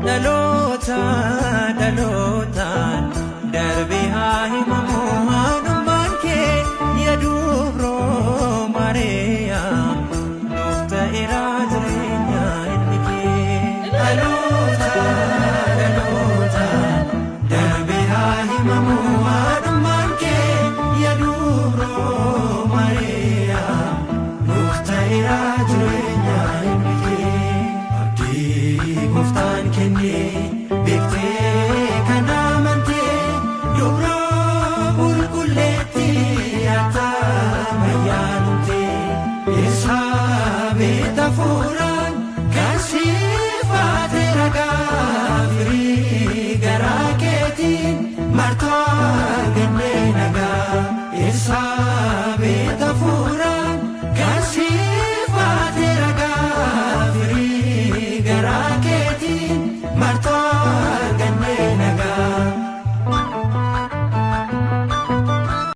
Dhaloota dhalootaan darbee haa himamu haadhummaan kee, yaa dubroo Maariyaam, nuuf ta'eera jireenya ilmi kee. Dhaloota dhalootaan darbee haa himamu haadhummaan kee, yaa dubroo Maariyaam, nuuf ta'eera jireenya ilmi kee. Abdii gooftaan kennee.